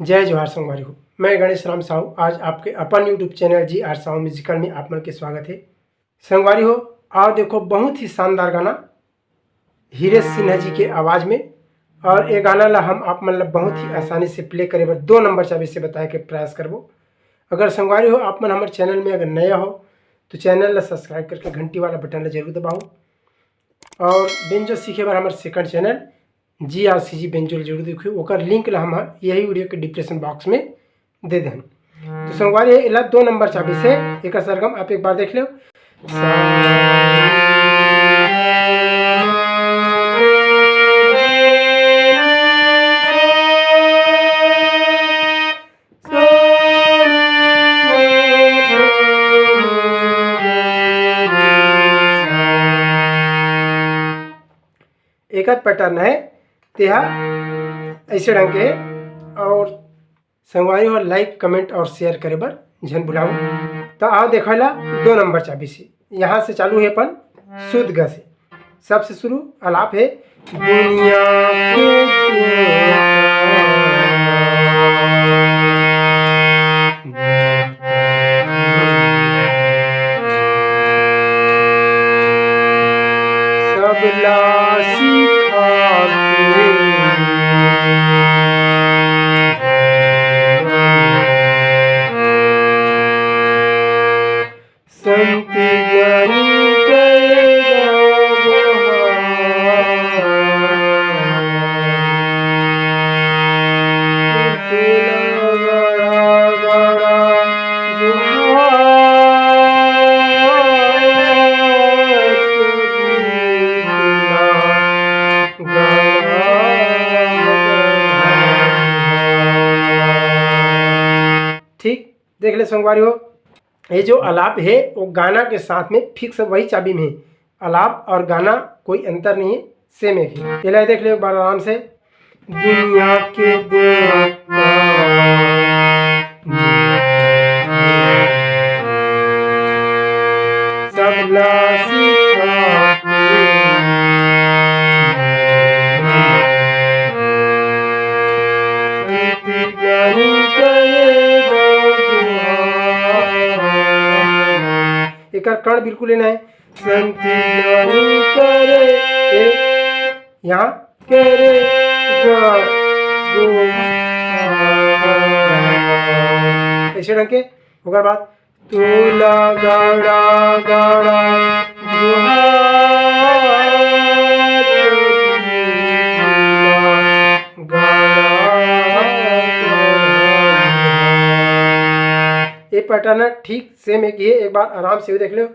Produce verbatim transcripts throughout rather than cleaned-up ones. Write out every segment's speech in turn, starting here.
जय जोहार संगवारी हो, मैं गणेश राम साहू। आज आपके अपन YouTube चैनल जी आर साहू म्यूजिकल में आप मन के स्वागत है। संगवारी हो, आओ देखो बहुत ही शानदार गाना हीरे सिन्हा जी के आवाज़ में, और ये गाना ला हम आप मन ला बहुत ही आसानी से प्ले करे बर दो नंबर चाबी से बताए के प्रयास करबो। अगर संगवारी हो आप मन हमारे चैनल में अगर नया हो तो चैनल ला सब्सक्राइब करके घंटी वाला बटन ला जरूर दबाओ, और बेंजो सीखे बर हमारे सेकंड चैनल जी आर सी जी बेंजो ला जरूर देखियो, ओकर लिंक ला हम यही वीडियो के डिस्क्रिप्शन बॉक्स में दे देहन। तो संगवारी है, एला दो नंबर चाबी से एकर सरगम आप एक बार देख लो। एकर पैटर्न है, तेहा ऐसे ढंग के। और संगवारी हो, लाइक, कमेंट और शेयर करे बर झन भुलाओ। तो आओ देखो ला दो नंबर चाबी से, यहाँ से चालू है अपन शुद्ध ग से। सबसे शुरू आलाप है दुनिया के देवता। सबला सिखा के संत ज्ञानी करेगा जोहार। तोला गड़ा गड़ा जोहार। ठीक, देख ले संगवारी हो, ये जो आलाप है वो गाना के साथ में फिक्स वही चाबी में है। आलाप और गाना कोई अंतर नहीं है, सेम एक ही। ये ला देख ले एक बार आराम से। दुनिया के देवता सबला सिखा के संत ज्ञानी करेगा जोहार। एकर कण बिल्कुल लेना है। संत ज्ञानी करे, ए, यहाँ करे गा, गो, ऐसे ढंग के। ओकर बाद तोला गाड़ा गाड़ा जोहार, गड़ा। ये पैटर्न है, ठीक सेम एक ही है। एक बार आराम से भी देख लो।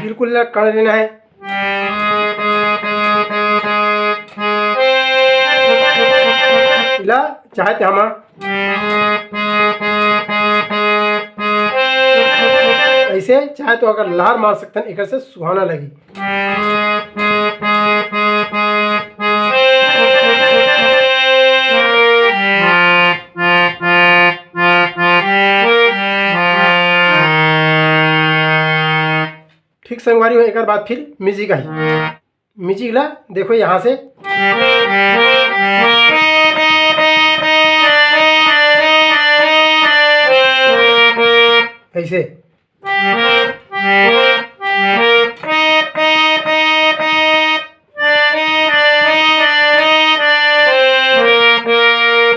बिल्कुल कण लेना है। इला चाहे तो हम ऐसे चाहे तो अगर लहर मार सकते हैं, एक से सुहाना लगी। ठीक संगवारी हो, एक बार फिर म्यूजिक आई। म्यूजिक ला देखो यहाँ से ऐसे।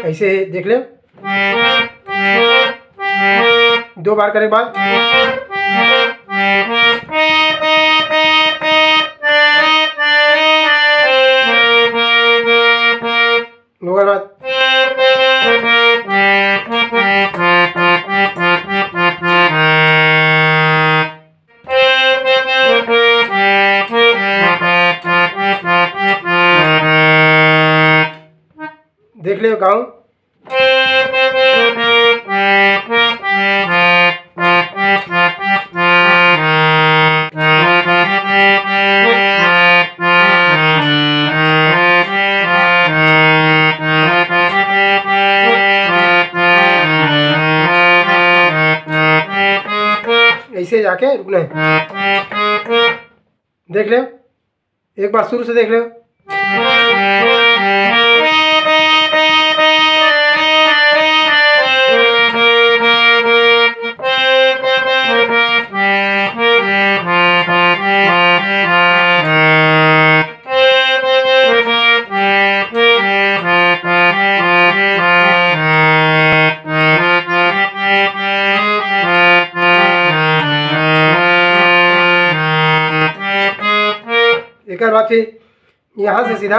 ऐसे देख ले। दो बार करे के बाद ओकर बाद देख लियो गाँव। इसे जाके रुकना है। देख ले, एक बार शुरू से देख ले। एकर बाद फिर यहाँ से सीधा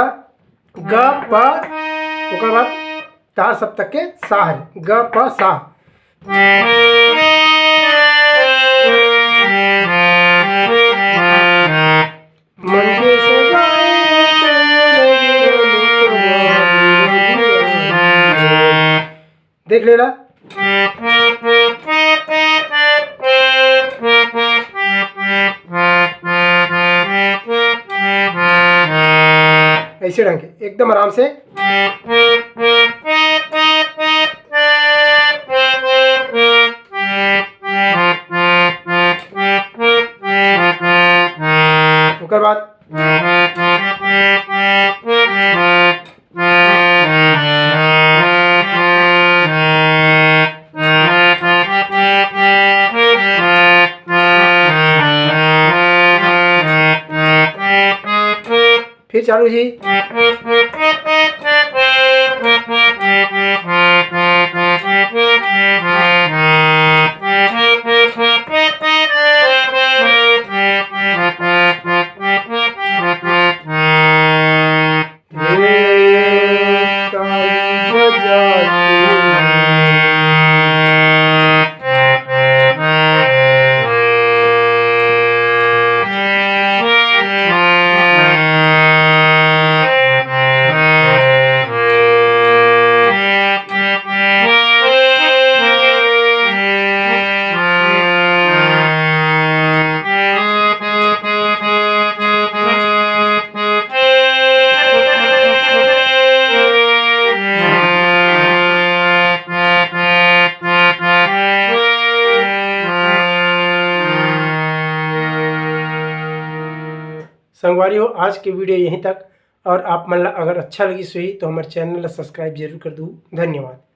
ग प, ओकर बाद तार सप्तक के सा हरे, ग प सा। मन के सजाए देख लेना। ऐसे ढंग के एकदम आराम से। ओकर बाद फिर चालू जी। संगवारी हो, आज के video यहीं तक। और आप मन ला अगर अच्छा लगिस होही तो हमर channel ला subscribe जरूर कर दू। धन्यवाद।